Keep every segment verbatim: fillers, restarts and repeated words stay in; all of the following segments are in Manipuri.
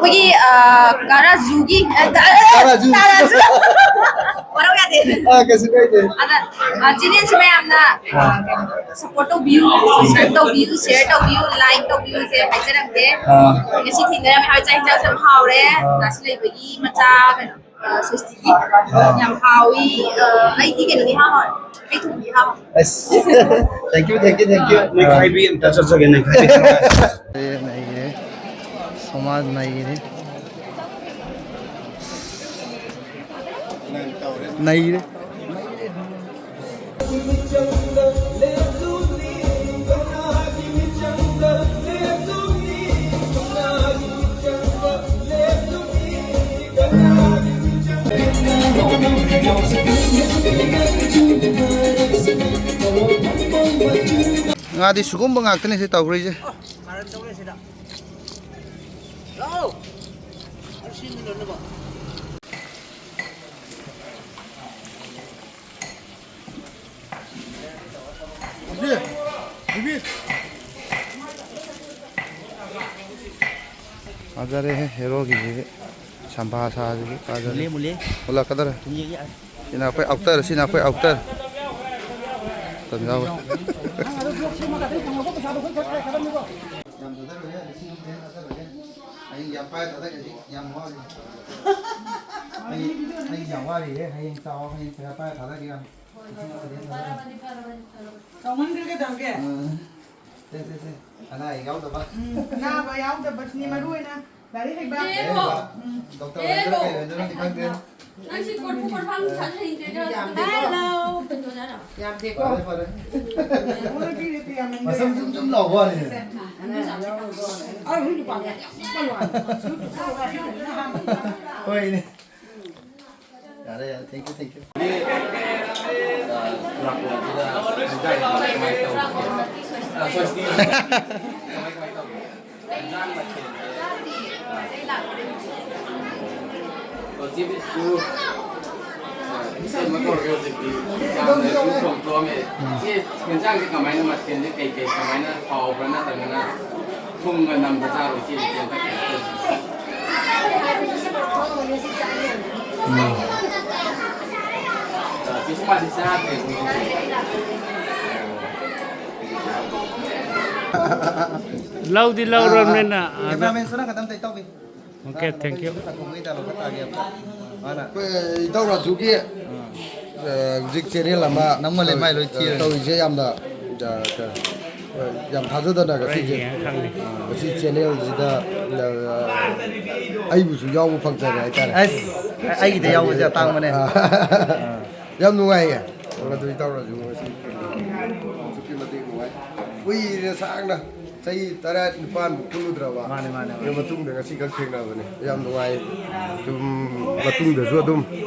ꯑꯩꯈꯣꯏꯒꯤ, ꯑ, ꯀꯥꯔꯥꯖꯨꯒꯤ, ꯑ, ꯀꯥꯔꯥꯖꯨ꯫ ꯀꯥꯔꯥꯖꯨ꯫ ꯋꯥꯔꯧ ꯌꯥꯗꯦ꯫ ꯑ, ꯀꯩꯁꯨ ꯀꯥꯏꯗꯦ꯫ ꯑꯗ, ꯑ, ꯆꯦꯅꯦꯜꯁꯤ ꯃꯌꯥꯝꯅ, ꯑ, ꯑꯥ꯫ ꯀꯩꯅꯣ, support ꯇꯧꯕꯤꯌꯨ, subscribe ꯇꯧꯕꯤꯌꯨ, share ꯇꯧꯕꯤꯌꯨ, like ꯇꯧꯕꯤꯌꯨꯁꯦ ꯍꯥꯏꯖꯔꯝꯒꯦ꯫ ꯑꯥ꯫ ꯉꯁꯤ ꯊꯦꯡꯅꯔꯝꯃꯦ ꯍꯥꯏꯕ ꯆꯥꯛ ꯏꯟꯖꯥꯡꯁꯨ ꯌꯥꯝ ꯍꯥꯎꯔꯦ꯫ ꯑꯥ꯫ ꯉꯁꯤ ꯂꯩꯕꯒꯤ ꯃꯆꯥ, ꯀꯩꯅꯣ, ꯑ, ꯁ꯭ꯋꯦꯁꯇꯤꯒꯤ꯫ ꯑꯥ꯫ ꯌꯥꯝ ꯍꯥꯎꯏ꯫ ꯑ, ꯑꯩꯗꯤ ꯀꯩꯅꯣꯗꯤ ꯍꯥꯎ ꯍꯥꯎꯋꯦ꯫ ꯑꯩ ꯊꯣꯡꯕꯗꯤ ꯍꯥꯎ ꯍꯥꯎꯋꯦ꯫ ꯑꯁ꯫ Thank you, thank you, thank you. ꯅꯩꯈꯥꯏꯕꯤ ꯑꯝꯇ ꯆꯠꯆꯒꯦ, ꯅꯩꯈꯥꯏꯕꯤ꯫ ꯅꯩꯔꯦ, ꯅꯩꯔꯦ꯫ ꯁꯣꯃꯥꯖ ꯅꯩꯔꯦ꯫ ꯅꯩꯔꯦ꯫ ꯉꯥꯗꯤ ꯁꯤꯒꯨꯝꯕ ꯉꯥꯛꯇꯅꯤ ꯁꯤ ꯇꯧꯈ꯭ꯔꯤꯁꯦ꯫ ꯐꯖꯔꯦꯍꯦ, ꯍꯦꯔꯣꯒꯤꯁꯤꯗꯤ꯫ ꯁꯝꯐꯥ ꯁꯥꯁꯤꯗꯤ ꯐꯖꯔꯦ꯫ ꯃꯨꯜꯂꯦ, ꯃꯨꯜꯂꯦ꯫ ꯃꯨꯜꯂꯛꯀꯗꯧꯔꯦ꯫ ꯊꯨꯝ ꯌꯦꯡꯒꯦ꯫ ꯁꯤꯅ ꯑꯩꯈꯣꯏ ꯑꯥꯎꯇꯔ, ꯁꯤꯅ ꯑꯩꯈꯣꯏ ꯑꯥꯎꯇꯔ꯫ ꯃꯇꯝ ꯌꯥꯎꯔꯦ꯫ ꯌꯥꯝ ꯊꯥꯗꯔꯣꯏꯍꯦ, ꯂꯤꯁꯤꯡ ꯑꯃ ꯍꯦꯟꯅ ꯊꯥꯗꯔꯣꯏꯍꯦ꯫ ꯍꯌꯦꯡ ꯌꯥꯝ ꯄꯥꯏꯔ ꯊꯥꯗꯒꯦ, ꯍꯧꯖꯤꯛ ꯌꯥꯝ ꯋꯥꯔꯤ꯫ ꯍꯌꯦꯡ, ꯍꯌꯦꯡ ꯌꯥꯝ ꯋꯥꯔꯤꯍꯦ, ꯍꯌꯦꯡ ꯆꯥꯎꯑꯣ, ꯍꯌꯦꯡ ꯄꯩꯁꯥ ꯄꯥꯏꯔ ꯊꯥꯗꯒꯦ ꯌꯥꯝ꯫ ꯂꯤꯁꯤꯡ ꯑꯃ ꯍꯦꯟꯅ ꯊꯥꯗꯔꯣꯏꯍꯦ꯫ ꯆꯥꯎꯃꯟꯈ꯭ꯔꯦ ꯀꯩꯗꯧꯔꯒꯦ? ꯎꯝ꯫ ꯁꯦ, ꯁꯦ, ꯁꯦ꯫ ꯑꯅꯥ ꯑꯌꯦꯛ ꯌꯥꯎꯗꯕ꯫ ꯎꯝ, ꯑꯅꯥꯕ ꯌꯥꯎꯗꯕꯁꯤꯅꯤ ꯃꯔꯨ ꯑꯣꯏꯅ꯫ ꯂꯥꯏꯔꯤꯛ ꯍꯩꯕ꯫ ꯗꯣꯛꯇꯔ ꯑꯣꯏꯗꯣꯏꯔꯥ ꯀꯩ ꯑꯣꯏꯗꯣꯏꯅꯣꯗꯤ ꯈꯪꯗꯦ꯫ ꯅꯪꯁꯤ ꯀꯣꯔꯐꯨ ꯀꯣꯔꯐꯥꯡ ꯁꯥꯟꯅ ꯍꯩꯇ꯭ꯔꯦꯗ꯫ ꯌꯥꯝꯗꯦꯀꯣ꯫ ꯀꯩꯅꯣꯅꯦ ꯍꯥꯏꯔꯣ? ꯌꯥꯝꯗꯦꯀꯣ꯫ ꯐꯔꯦ, ꯐꯔꯦ꯫ ꯃꯁꯝ ꯖꯨꯝ ꯖꯨꯝ ꯂꯥꯎꯕ ꯋꯥꯅꯤꯅꯦ꯫ ꯍꯣꯏꯅꯦ꯫ ꯌꯥꯔꯦ, ꯌꯥꯔꯦ, thank you, thank you꯫ ꯑ, ꯂꯥꯛꯄꯁꯤꯗ ꯍꯤꯟꯖꯥꯡ ꯀꯃꯥꯏ ꯇꯧꯒꯦ? ꯑ, ꯁ꯭ꯋꯥꯁꯇꯤ꯫ ꯀꯃꯥꯏ, ꯀꯃꯥꯏ ꯇꯧꯒꯦ? ꯍꯤꯟꯖꯥꯡ ꯃꯊꯦꯜꯁꯦ, ꯑ, ꯍꯧꯖꯤꯛꯁꯨ, ꯑ, ꯏꯆꯦ ꯑꯃ ꯇꯧꯔꯒ ꯍꯧꯖꯤꯛꯇꯤ ꯌꯥꯝꯅꯁꯨ ꯊꯣꯡ ꯊꯣꯛꯑꯝꯃꯦ꯫ ꯏꯆꯦ, ꯍꯤꯟꯖꯥꯡꯁꯦ ꯀꯃꯥꯏꯅ, ꯃꯊꯦꯜꯁꯦ ꯀꯩꯀꯩ ꯀꯃꯥꯏꯅ ꯍꯥꯎꯕ꯭ꯔꯥ ꯅꯠꯇ꯭ꯔꯒꯅ ꯊꯨꯝꯒ ꯅꯝꯕ ꯆꯥꯔꯣ ꯏꯆꯦ? ꯏꯆꯦ ꯑꯝꯇ ꯀꯩꯅꯣ ꯇꯧꯁꯤ꯫ ꯂꯧꯗꯤ ꯂꯧꯔꯕꯅꯤꯅ, ꯑꯗꯣ ꯀꯦꯃꯦꯔꯥꯃꯦꯟ ꯁꯣꯅꯥ ꯈꯛꯇꯪ ꯑꯝꯇ ꯏꯇꯥꯎꯕꯤ꯫ Okay, thank you. ꯇꯥꯊꯣꯛꯄꯒꯤ dialogue ꯈꯔ ꯇꯥꯒꯦ ꯑꯝꯇ꯫ ꯃꯥꯅ ꯑꯩꯈꯣꯏ ꯏꯇꯥꯎ ꯔꯥꯖꯨꯒꯤ, ꯑ, ꯍꯧꯖꯤꯛ channel ꯑꯃ ꯅꯝꯃ ꯂꯩ, ꯃꯥꯏ ꯂꯣꯏ ꯊꯤꯔꯦ꯫ ꯇꯧꯔꯤꯁꯦ ꯌꯥꯝꯅ, ꯑ, ꯀ-, ꯌꯥꯝ ꯊꯥꯖꯗꯅ ꯉꯁꯤꯁꯦ, ꯌꯦꯡꯉ ꯈꯪꯅꯤ꯫ ꯉꯁꯤ channelꯁꯤꯗ, ꯑ, ꯑꯩꯕꯨꯁꯨ ꯌꯥꯎꯕ ꯐꯪꯖꯔꯦ ꯍꯥꯏꯇꯥꯔꯦ꯫ ꯑꯁ, ꯑꯩꯒꯤꯗ ꯌꯥꯎꯕꯁꯦ ꯑꯇꯥꯡꯕꯅꯦ꯫ ꯑ, ꯌꯥꯝ ꯅꯨꯡꯉꯥꯏꯌꯦ꯫ ꯑꯗꯨ ꯏꯇꯥꯎ ꯔꯥꯖꯨ ꯉꯁꯤ ꯑꯁꯨꯛꯀꯤ ꯃꯇꯤꯛ ꯅꯨꯡꯉꯥꯏ꯫ ꯀꯨꯏꯔꯦ ꯁꯥꯡꯅ ꯆꯍꯤ ꯇꯔꯦꯠ ꯅꯤꯄꯥꯟꯃꯨꯛ ꯄꯨꯜꯂꯨꯗ꯭ꯔꯕ? ꯃꯥꯅꯦ, ꯃꯥꯅꯦ, ꯃꯥꯅꯦ꯫ ꯑꯗꯨ ꯃꯇꯨꯡꯗ ꯉꯁꯤ ꯈꯛ ꯊꯦꯡꯅꯕꯅꯦ꯫ ꯌꯥꯝ ꯅꯨꯡꯉꯥꯏ꯫ ꯑꯗꯨꯝ ꯃꯇꯨꯡꯗꯁꯨ ꯑꯗꯨꯝ,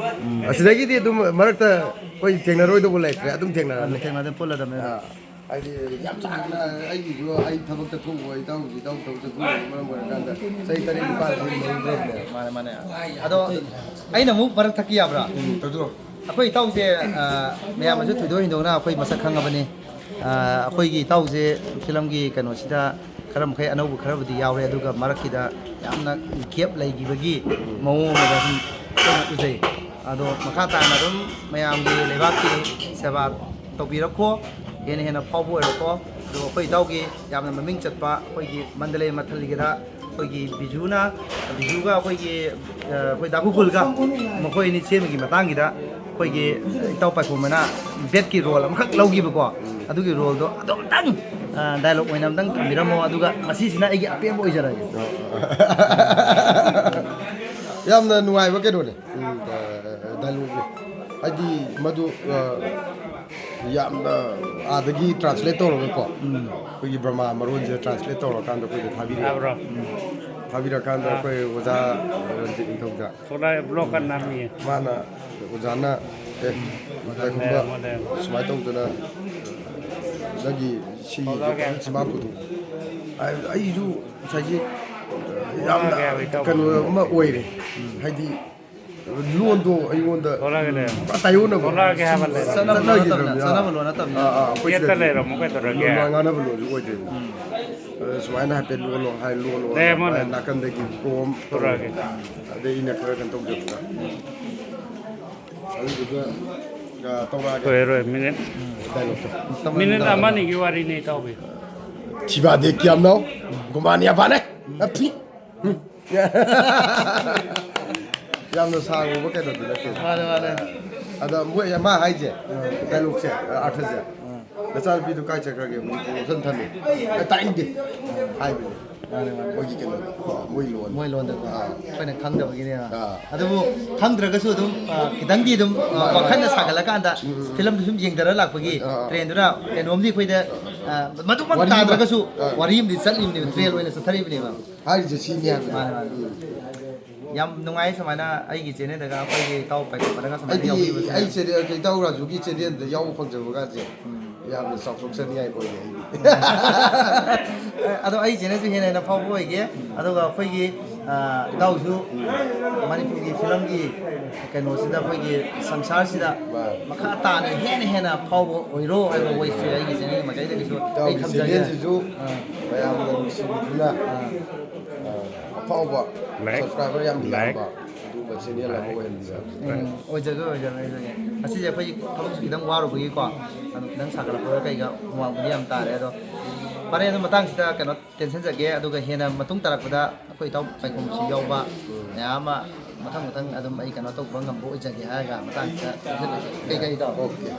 ꯎꯝ꯫ ꯑꯁꯤꯗꯒꯤꯗꯤ ꯑꯗꯨꯝ ꯃꯔꯛꯇ ꯑꯩꯈꯣꯏ ꯊꯦꯡꯅꯔꯣꯏꯗꯧꯕ ꯂꯩꯇ꯭ꯔꯦ꯫ ꯑꯗꯨꯝ ꯊꯦꯡꯅꯔꯅꯤ꯫ ꯑꯗꯨꯝ ꯊꯦꯡꯅꯗꯅ ꯄꯨꯜꯂꯗꯕꯅꯦ꯫ ꯑꯥ꯫ ꯍꯥꯏꯗꯤ ꯌꯥꯝ ꯁꯥꯡꯅ ꯑꯩꯒꯤꯁꯨ ꯑꯩ ꯊꯕꯛ ꯆꯠꯊꯣꯛꯎꯕ, ꯏꯇꯥꯎꯒꯤꯁꯨ ꯏꯇꯥꯎ ꯊꯕꯛ ꯆꯠꯊꯣꯛꯎꯕ ꯃꯔꯝ ꯑꯣꯏꯔꯀꯥꯟꯗ ꯆꯍꯤ ꯇꯔꯦꯠ ꯅꯤꯄꯥꯜ ꯊꯦꯡꯅꯍꯧꯗ꯭ꯔꯕꯅꯦ꯫ ꯃꯥꯅꯦ, ꯃꯥꯅꯦ꯫ ꯑꯗꯣ ꯑꯩꯅ ꯑꯃꯨꯛ ꯃꯔꯛ ꯊꯛꯀꯤ ꯌꯥꯕ꯭ꯔꯥ? ꯎꯝ, ꯊꯛꯆꯤꯜꯂꯣ꯫ ꯑꯩꯈꯣꯏ ꯏꯇꯥꯎꯁꯦ, ꯑ, ꯃꯌꯥꯝꯅꯁꯨ ꯊꯣꯏꯗꯣꯛ ꯍꯦꯟꯗꯣꯛꯅ ꯑꯩꯈꯣꯏ ꯃꯁꯛ ꯈꯪꯉꯕꯅꯤ꯫ ꯑ, ꯑꯩꯈꯣꯏꯒꯤ ꯏꯇꯥꯎꯁꯦ filmꯒꯤ ꯀꯩꯅꯣꯁꯤꯗ ꯈꯔ ꯃꯈꯩ ꯑꯅꯧꯕ ꯈꯔꯕꯨꯗꯤ ꯌꯥꯎꯔꯦ, ꯑꯗꯨꯒ ꯃꯔꯛꯀꯤꯗ ꯌꯥꯝꯅ gap ꯂꯩꯈꯤꯕꯒꯤ ꯃꯑꯣꯡ ꯑꯃꯗ ꯁꯨꯝ ꯑꯩꯈꯣꯏꯅ ꯎꯖꯩ꯫ ꯑꯗꯣ ꯃꯈꯥ ꯇꯥꯅ ꯑꯗꯨꯝ ꯃꯌꯥꯝꯒꯤ ꯂꯩꯕꯥꯛꯀꯤ ꯁꯦꯕꯥ ꯇꯧꯕꯤꯔꯛꯈꯣ, ꯍꯦꯟꯅ ꯍꯦꯟꯅ ꯐꯥꯎꯕ ꯑꯣꯏꯔꯛꯈꯣ꯫ ꯑꯗꯨꯒ ꯑꯩꯈꯣꯏ ꯏꯇꯥꯎꯒꯤ ꯌꯥꯝꯅ ꯃꯃꯤꯡ ꯆꯠꯄ ꯑꯩꯈꯣꯏꯒꯤ ꯃꯟꯗꯂꯦ ꯃꯊꯜꯒꯤꯗ ꯑꯩꯈꯣꯏꯒꯤ ꯕꯤꯖꯨꯅ, ꯕꯤꯖꯨꯒ ꯑꯩꯈꯣꯏꯒꯤ, ꯑ, ꯑꯩꯈꯣꯏ ꯗꯥ ꯒꯣꯀꯨꯜꯒ ꯃꯈꯣꯏ ꯑꯅꯤ ꯆꯦꯟꯕꯒꯤ ꯃꯇꯥꯡꯒꯤꯗ ꯑꯩꯈꯣꯏꯒꯤ ꯏꯇꯥꯎ ꯄꯥꯏꯈꯣꯝꯕꯅ ꯕꯦꯠꯀꯤ role ꯑꯃꯈꯛ ꯂꯧꯈꯤꯕꯀꯣ, ꯑꯗꯨꯒꯤ roleꯗꯣ ꯑꯗꯨꯝꯇꯪ, ꯑ, dialogue ꯑꯣꯏꯅ ꯑꯝꯇꯪ ꯊꯝꯕꯤꯔꯝꯃꯣ, ꯑꯗꯨꯒ ꯃꯁꯤꯁꯤꯅ ꯑꯩꯒꯤ ꯑꯄꯦꯟꯕ ꯑꯣꯏꯖꯔꯒꯦ꯫ ꯌꯥꯝꯅ ꯅꯨꯡꯉꯥꯏꯕ ꯀꯩꯅꯣꯅꯦ꯫ ꯎꯝ, ꯑ, dialogueꯅꯤ꯫ ꯍꯥꯏꯗꯤ ꯃꯗꯨ, ꯑ, ꯌꯥꯝꯅ ꯑꯥꯗꯒꯤ translate ꯇꯧꯔꯒꯀꯣ, ꯎꯝ꯫ ꯑꯩꯈꯣꯏꯒꯤ ꯕꯔꯃꯥ ꯃꯔꯣꯟꯁꯤꯗ translate ꯇꯧꯔꯀꯥꯟꯗ ꯑꯩꯈꯣꯏꯗ ꯊꯥꯕꯤꯔꯛꯑꯦ꯫ ꯇꯥꯕ꯭ꯔꯣ? ꯎꯝ꯫ ꯊꯥꯕꯤꯔꯀꯥꯟꯗ ꯑꯥ꯫ ꯑꯩꯈꯣꯏ ꯑꯣꯖꯥ ꯔꯟꯖꯤꯠ ꯅꯤꯡꯊꯧꯖꯥ, ꯊꯣꯛꯂꯛꯑꯦ, vlog ꯀꯟꯅ ꯅꯝꯃꯤꯌꯦ꯫ ꯃꯥꯅ, ꯑꯣꯖꯥꯅ, "ꯑꯦ, ꯀꯩꯒꯨꯝꯕ ꯃꯣꯏ ꯂꯩꯔꯝꯃꯣ, ꯃꯣꯏ ꯂꯩꯔꯝꯃꯣ꯫ ꯁꯨꯃꯥꯏꯅ ꯇꯧꯗꯅ ꯅꯪꯒꯤ ꯁꯤ ꯊꯣꯛꯂꯛꯑꯒꯦ꯫ ꯁꯤꯃꯥ ꯄꯨꯊꯣꯛ"꯫ ꯑꯩ, ꯑꯩꯁꯨ ꯉꯁꯥꯏꯒꯤ ꯌꯥꯝꯅ ꯊꯣꯛꯂꯛꯑꯒꯦ ꯍꯥꯏꯕ ꯏꯇꯥꯎ꯫ ꯀꯩꯅꯣ ꯑꯃ ꯑꯣꯏꯔꯦ꯫ ꯎꯝ꯫ ꯍꯥꯏꯗꯤ ꯂꯣꯟꯗꯣ ꯑꯩꯉꯣꯟꯗ ꯊꯣꯛꯂꯛꯑꯒꯦ ꯂꯩꯔꯝꯃꯣ꯫ ꯄꯨꯔꯥ ꯇꯥꯏꯌꯣꯟꯅꯕ꯫ ꯊꯣꯛꯂꯛꯑꯒꯦ ꯍꯥꯏꯕ ꯂꯩꯔꯝꯃꯣ꯫ ꯆꯠꯅꯕ ꯂꯣꯟ ꯅꯠꯇꯕꯅꯤꯅ, ꯆꯠꯅꯈꯤꯗ꯭ꯔꯕꯅꯤꯅ꯫ ꯆꯠꯅꯕ ꯂꯣꯟ ꯅꯠꯇꯕꯅꯤꯅ꯫ ꯑꯥ, ꯑꯥ, ꯑꯩꯈꯣꯏ ꯌꯦꯠꯇ ꯁꯤꯗꯗꯤ ꯂꯩꯔꯝꯃꯣ ꯀꯩꯗꯧꯔꯒꯦ? ꯂꯣꯟ ꯉꯥꯡꯅꯕ ꯂꯣꯟꯁꯨ ꯑꯣꯏꯗ꯭ꯔꯦꯗꯅ꯫ ꯎꯝ꯫ ꯑꯗ ꯁꯨꯃꯥꯏꯅ ꯍꯥꯏꯐꯦꯠ ꯂꯣꯜꯂꯣ ꯍꯥꯏ, ꯂꯣꯜꯂꯣ ꯂꯩꯔꯝꯃꯣ, ꯍꯥꯏ, ꯂꯩꯔꯝꯃꯣ꯫ ꯅꯥꯀꯟꯗꯒꯤ ꯄꯣꯝ ꯊꯣꯔꯛꯑꯒꯦ꯫ ꯑꯗꯩ ꯑꯩꯅ ꯈꯔ ꯀꯩꯅꯣ ꯇꯧꯖꯕꯗ ꯑꯗꯨꯗꯨꯒ, ꯑ, ꯇꯧꯔꯛꯑꯒꯦ꯫ ꯍꯣꯏ, ꯍꯣꯏ, ꯃꯤꯅꯤꯠ, ꯗꯥꯏꯂꯣꯛꯇꯣ꯫ ꯃꯤꯅꯤꯠ ꯑꯃ ꯑꯅꯤꯒꯤ ꯋꯥꯔꯤꯅꯦ, ꯏꯇꯥꯎꯕꯤ꯫ ꯊꯤꯕꯥꯗꯦ ꯀꯤꯌꯥꯝꯅꯧ, ꯒꯨꯃꯥꯅꯤꯌꯥ ꯐꯥꯅꯦ꯫ ꯎꯝ꯫ ꯌꯥꯝꯅ ꯁꯥꯡꯉꯨꯕ ꯀꯩꯅꯣꯗꯤ ꯅꯠꯇꯦ꯫ ꯃꯥꯅꯦ, ꯃꯥꯅꯦ꯫ ꯑꯗ ꯃꯣꯏ, ꯃꯥ ꯍꯥꯏꯁꯦ, ꯗꯥꯏꯂꯣꯛꯁꯦ, ꯑꯥꯔꯊꯁꯦ, ꯅꯆꯥꯅꯨꯄꯤꯗꯨ ꯀꯥꯏ ꯆꯠꯈ꯭ꯔꯒꯦ? ꯃꯣꯏ ꯂꯣꯠꯁꯟ ꯊꯝꯃꯤ꯫ ꯑꯦ, ꯇꯥꯛꯏꯗꯦ ꯍꯥꯏꯕꯅꯦ꯫ ꯃꯥꯅꯦ, ꯃꯥꯅꯦ꯫ ꯃꯣꯏꯒꯤ ꯀꯩꯅꯣꯗꯣ, ꯃꯣꯏ ꯂꯣꯟ꯫ ꯃꯣꯏ ꯂꯣꯟꯗꯀꯣ꯫ ꯑꯥ꯫ ꯑꯩꯈꯣꯏꯅ ꯈꯪꯗꯕꯒꯤꯅꯦꯕ꯫ ꯑꯥ꯫ ꯑꯗꯨꯕꯨ ꯈꯪꯗ꯭ꯔꯒꯁꯨ ꯑꯗꯨꯝ, ꯑ, ꯈꯤꯇꯪꯗꯤ ꯑꯗꯨꯝ, ꯑ, ꯃꯥꯅꯦ, ꯃꯥꯅꯦ꯫ ꯋꯥꯈꯜꯅ ꯁꯥꯒꯠꯂꯀꯥꯟꯗ ꯎꯝ, ꯎꯝ꯫ ꯐꯤꯂꯝꯗꯨ ꯁꯨꯝ ꯌꯦꯡꯊꯔ ꯂꯥꯛꯄꯒꯤ ꯑꯥ, ꯑꯥ꯫ ꯇ꯭ꯔꯦꯟꯗꯨꯅ ꯀꯩꯅꯣꯝꯗꯤ ꯑꯩꯈꯣꯏꯗ, ꯑ, ꯃꯗꯨꯃꯛ ꯋꯥꯔꯤ ꯑꯃ꯫ ꯇꯥꯗ꯭ꯔꯒꯁꯨ ꯑꯥ꯫ ꯋꯥꯔꯤ ꯑꯃꯗꯤ ꯆꯠꯂꯤꯕꯅꯦꯕ, ꯇ꯭ꯔꯦꯟ ꯑꯣꯏꯅ ꯆꯠꯊꯔꯤꯕꯅꯦꯕ꯫ ꯍꯥꯏꯔꯤꯁꯦ ꯁꯤꯅꯤ ꯍꯥꯏꯕ꯫ ꯃꯥꯅꯦ, ꯃꯥꯅꯦ꯫ ꯎꯝ꯫ ꯌꯥꯝ ꯅꯨꯡꯉꯥꯏ ꯁꯨꯃꯥꯏꯅ ꯑꯩꯒꯤ ꯆꯦꯅꯦꯜꯗꯒ ꯑꯩꯈꯣꯏꯒꯤ ꯏꯇꯥꯎ ꯄꯥꯏꯈꯣꯠꯄꯗꯒ ꯁꯨꯃꯥꯏꯅ ꯑꯩꯗꯤ ꯌꯥꯎꯕꯤꯕꯁꯦ꯫ ꯑꯩ ꯆꯦꯅꯦꯜ, ꯏꯇꯥꯎ ꯔꯥꯖꯨꯒꯤ ꯆꯦꯅꯦꯜꯗ ꯌꯥꯎꯕ ꯐꯪꯖꯕꯒꯁꯦ ꯎꯝ꯫ ꯌꯥꯝꯅ ꯆꯥꯎꯊꯣꯛꯆꯅꯤꯡꯉꯥꯏ ꯑꯣꯏꯔꯦ ꯑꯩꯗꯤ꯫ ꯑꯗꯣ ꯑꯩ ꯆꯦꯅꯦꯜꯁꯨ ꯍꯦꯟꯅ ꯍꯦꯟꯅ ꯐꯥꯎꯕ ꯑꯣꯏꯒꯦ꯫ ꯑꯗꯨꯒ ꯑꯩꯈꯣꯏꯒꯤ, ꯑ, ꯏꯇꯥꯎꯁꯨ ꯃꯅꯤꯄꯨꯔꯒꯤ ꯐꯤꯂꯝꯒꯤ ꯀꯩꯅꯣꯁꯤꯗ, ꯑꯩꯈꯣꯏꯒꯤ ꯁꯪꯁꯥꯔꯁꯤꯗ ꯃꯥꯅꯦ꯫ ꯃꯈꯥ ꯇꯥꯅ ꯍꯦꯟꯅ ꯍꯦꯟꯅ ꯐꯥꯎꯕ ꯑꯣꯏꯔꯣ ꯍꯥꯏꯕ ꯋꯦꯁꯁꯦ ꯑꯩꯒꯤ ꯆꯦꯅꯦꯜ ꯃꯥꯏꯀꯩꯗꯒꯤꯁꯨ ꯑꯩ ꯏꯇꯥꯎꯒꯤ ꯊꯝꯖꯒꯦ꯫ ꯆꯦꯅꯦꯜꯁꯤꯁꯨ ꯑꯥ꯫ ꯃꯌꯥꯝꯅ ꯅꯨꯡꯁꯤꯕꯤꯗꯨꯅ, ꯑꯥ꯫ ꯑ, ꯑꯐꯥꯎꯕ ꯂꯥꯏꯛ, subscriber ꯌꯥꯝ ꯂꯥꯏꯛ꯫ ꯌꯥꯝꯕ ꯑꯗꯨꯒꯨꯝꯕ ꯆꯦꯅꯦꯜ ꯑꯃ ꯑꯣꯏꯍꯟꯕꯤꯔꯛꯑꯣ꯫ ꯎꯝ, ꯑꯣꯏꯖꯒꯦ, ꯑꯣꯏꯖꯒꯦ, ꯑꯣꯏꯖꯒꯦ꯫ ꯉꯁꯤꯁꯦ ꯑꯩꯈꯣꯏꯒꯤ ꯊꯕꯛꯁꯨ ꯈꯤꯇꯪ ꯋꯥꯔꯨꯕꯒꯤꯀꯣ, ꯑꯗꯨꯝ ꯈꯤꯇꯪ ꯁꯥꯒꯠꯂꯛꯄꯒ ꯀꯩꯒ ꯍꯨꯃꯥꯡꯕꯨꯗꯤ ꯌꯥꯝ ꯇꯥꯔꯦ꯫ ꯑꯗꯣ ꯐꯔꯦ, ꯑꯗꯨ ꯃꯇꯥꯡꯁꯤꯗ ꯀꯩꯅꯣ ꯇꯦꯟꯁꯟꯖꯒꯦ, ꯑꯗꯨꯒ ꯍꯦꯟꯅ ꯃꯇꯨꯡ ꯇꯥꯔꯛꯄꯗ ꯑꯩꯈꯣꯏ ꯏꯇꯥꯎ ꯄꯥꯏꯈꯣꯝꯕꯁꯨ ꯌꯥꯎꯕ ꯃꯌꯥꯝ ꯑꯃ ꯃꯊꯪ ꯃꯊꯪ ꯑꯗꯨꯝ ꯑꯩ ꯀꯩꯅꯣ ꯇꯧꯕ ꯉꯝꯕ ꯑꯣꯏꯖꯒꯦ ꯍꯥꯏꯔꯒ ꯃꯇꯥꯡꯁꯤꯗ ꯇꯦꯟꯁꯟꯖꯒꯦ꯫ ꯀꯩ ꯀꯩ ꯏꯇꯥꯎ? Okay꯫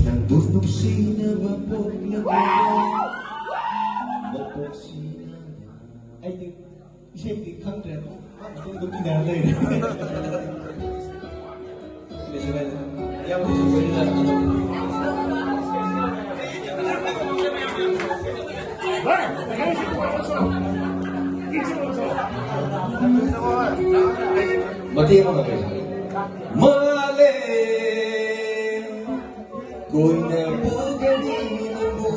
ꯅꯪꯕꯨ ꯅꯨꯡꯁꯤꯅꯕ ꯄꯣꯛꯂꯕ ꯃꯄꯣꯛꯁꯤꯅ꯫ ꯑꯩꯗꯤ ꯏꯁꯩꯗꯤ ꯈꯪꯗ꯭ꯔꯦ꯫ ꯑꯗꯨꯝ ꯏꯟꯅꯔ ꯂꯩꯔꯦ꯫ ꯀꯩꯁꯨ ꯀꯥꯏꯗꯦ꯫ ꯌꯥꯝ ꯐꯖꯕꯅꯤꯅ ꯑꯗꯨꯝ꯫ ꯃꯇꯦꯛ ꯑꯃ ꯀꯩꯁꯨ꯫ ꯃꯥꯂꯦꯝ ꯀꯣꯏꯅ ꯄꯨꯒꯅꯤ ꯅꯪꯕꯨ꯫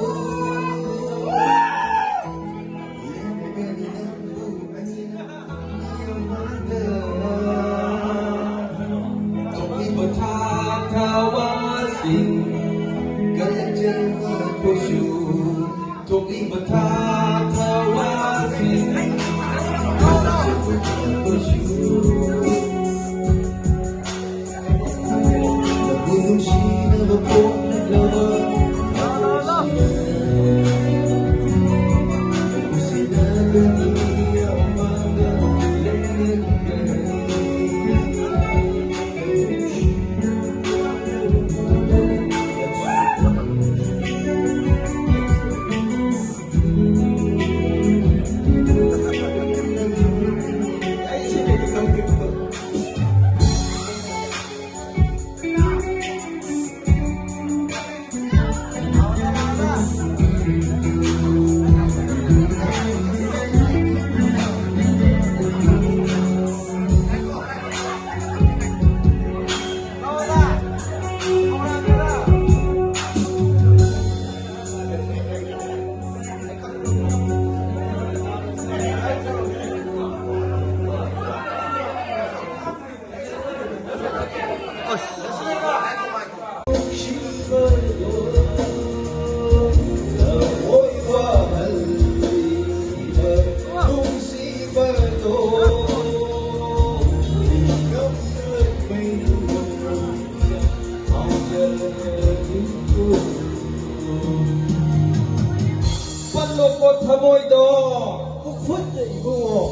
ꯄꯜꯂꯣꯀꯣ ꯊꯃꯣꯏꯗꯣ, ꯎꯈꯨꯠꯇ ꯏꯕꯨꯡꯉꯣ꯫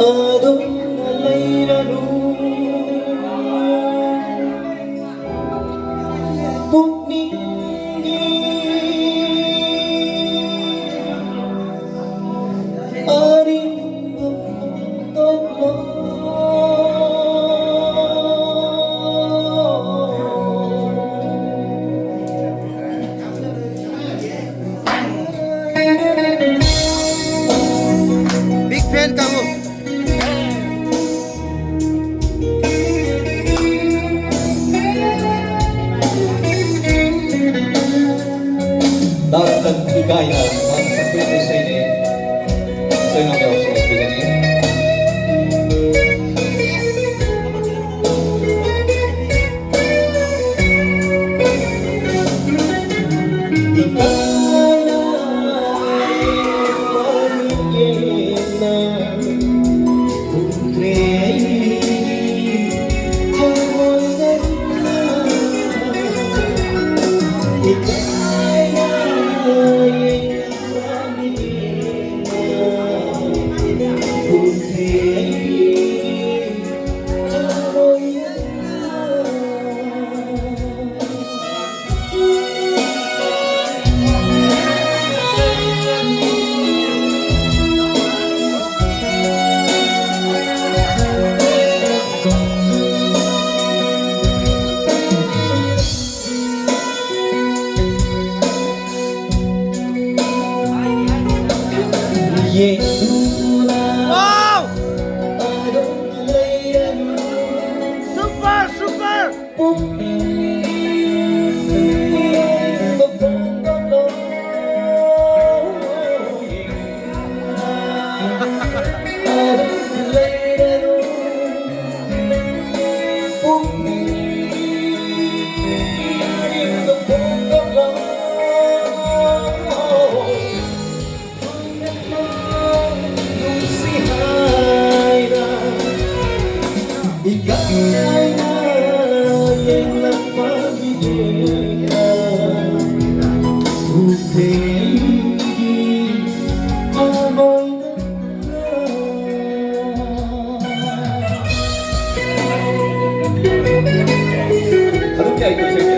ꯑꯗꯨꯝꯅ ꯂꯩꯔꯅꯨ ꯄꯨꯛꯅꯤꯡꯒꯤ ꯑꯔꯤꯡꯕ ꯐꯣꯡꯗꯣꯛꯂꯣ꯫ Big fan ꯀꯥꯡꯕꯨ꯫ ꯗꯥꯛꯇꯔ ꯏꯀꯥꯏꯅ ꯃꯍꯥꯛ ꯁꯛꯄ ꯏꯁꯩꯅꯤ꯫ ꯌꯦꯡꯗꯨꯅ Wow! ꯑꯗꯨꯝ ꯂꯩꯔꯅꯨ꯫ Super, super! ꯄꯨꯛꯅꯤꯡ ꯃꯐꯝꯗ ꯂꯣꯏ ꯑꯗꯨꯝ ꯂꯩꯔꯅꯨ꯫ ꯄꯨꯛꯅꯤꯡ ꯃꯐꯝꯗ ꯂꯣꯏ ꯑꯗꯨꯝ ꯌꯥꯏꯀꯣ, ꯏꯁꯩꯁꯦ?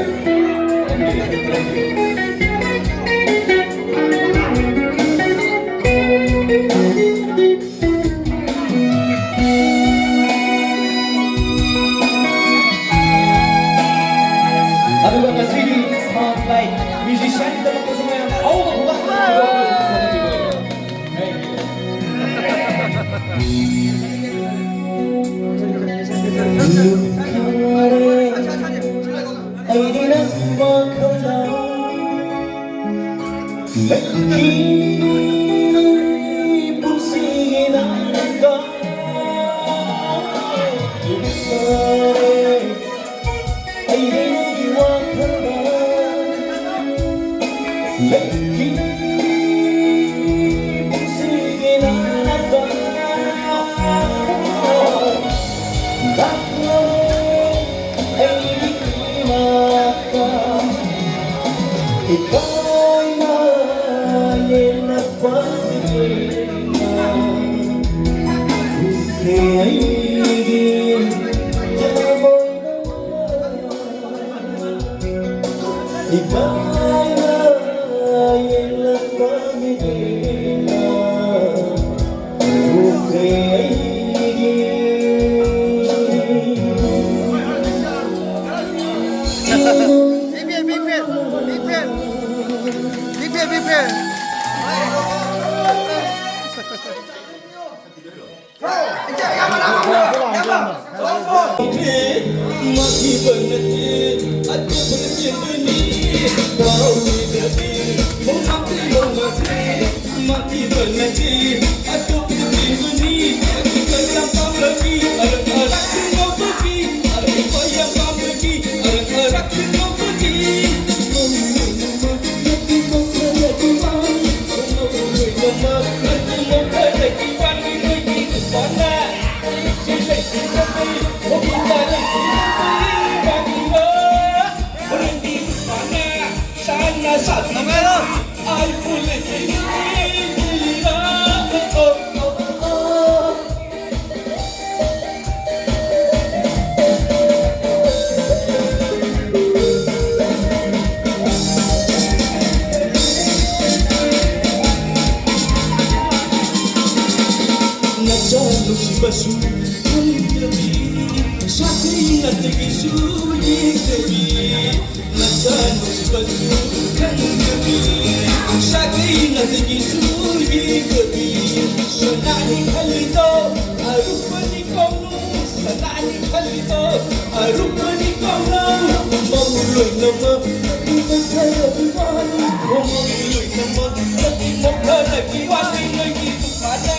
ꯑꯗꯨꯒ ꯉꯁꯤꯒꯤ sound like musician ꯒꯤꯗꯃꯛꯇꯁꯨ ꯃꯌꯥꯝ ꯑꯍꯧꯕ ꯈꯨꯕꯥꯛ ꯑꯃ ꯊꯥꯕꯤꯌꯨ꯫ Thank you. ꯑꯩꯗꯤ ꯅꯪ ꯋꯥꯈꯜꯗ ꯂꯩꯈꯤ ꯄꯨꯟꯁꯤꯒꯤ ꯅꯥꯏꯔꯒ꯫ ꯑꯩꯗꯤ ꯅꯪꯒꯤ ꯋꯥꯈꯜꯗ ꯂꯩꯈꯤ ꯄꯨꯟꯁꯤꯒꯤ ꯅꯥꯏꯔꯒ꯫ Big fan, big fan, big fan, big fan, big fan, big fan. ꯅꯆꯥ ꯅꯨꯡꯁꯤꯕꯁꯨ ꯈꯪꯗꯕꯤ, ꯁꯥꯊꯤ ꯉꯥꯛꯇꯒꯤꯁꯨ ꯌꯦꯡꯗꯕꯤ, ꯅꯆꯥ ꯅꯨꯡꯁꯤꯕꯁꯨ ꯈꯪꯗꯕꯤ, ꯁꯥꯊꯤ ꯉꯥꯛꯇꯒꯤꯁꯨ ꯌꯦꯡꯗꯕꯤ, ꯁꯅꯥꯅꯤ ꯈꯜꯂꯤꯗꯣ ꯑꯔꯨꯕꯅꯤ ꯀꯧꯅꯨ, ꯁꯅꯥꯅꯤ ꯈꯜꯂꯤꯗꯣ ꯑꯔꯨꯕꯅꯤ ꯀꯧꯅꯨ, ꯃꯧ ꯂꯣꯏꯅꯃꯛ ꯅꯨꯄꯤ ꯃꯈꯜꯒꯤ ꯋꯥꯅꯤ, ꯃꯧ ꯂꯣꯏꯅꯃꯛ ꯅꯨꯄꯤ ꯃꯈꯜꯒꯤ ꯋꯥꯅꯤ, ꯅꯣꯏꯒꯤ ꯅꯨꯄꯥꯅ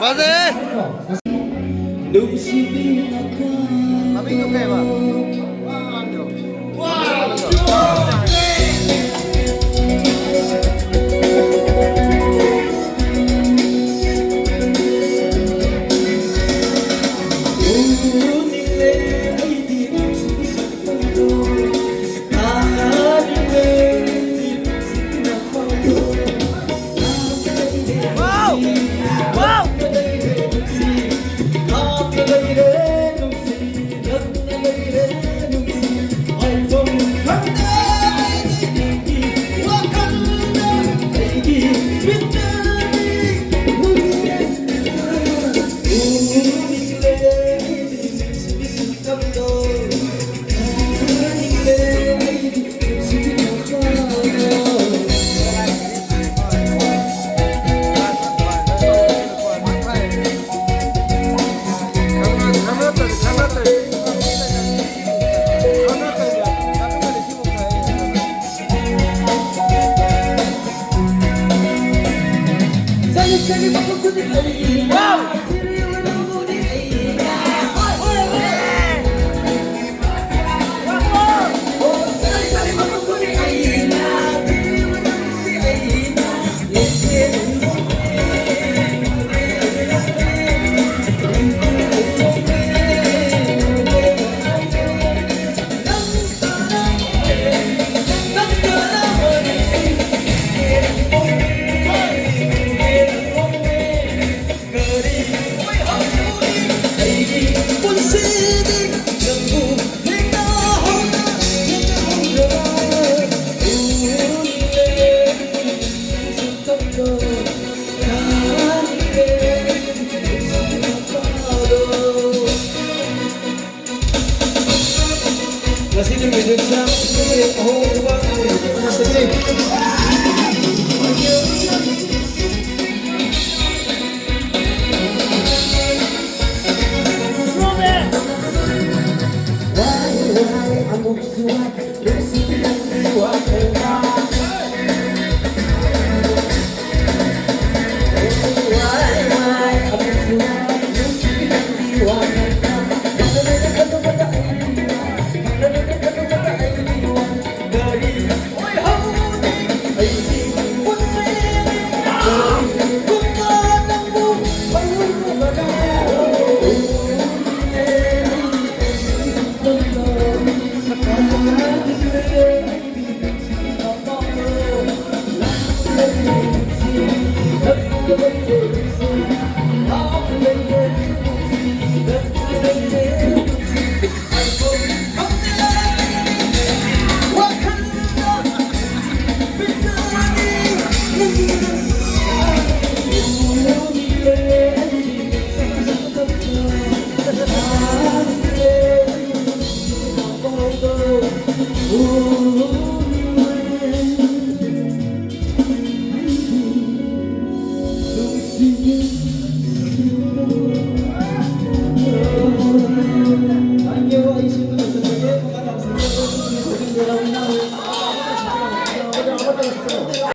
ꯐꯖꯩ꯫ ꯃꯃꯤꯡꯗꯣ ꯀꯩꯕ? ꯉꯁꯤꯒꯤ ꯃ꯭ꯌꯨꯖꯤꯛꯁꯤꯌꯥꯟ ꯑꯩꯈꯣꯏꯒꯤ ꯑꯍꯧꯕ ꯃ꯭ꯌꯨꯖꯤꯛ ꯑꯃ ꯁꯛꯆꯩ꯫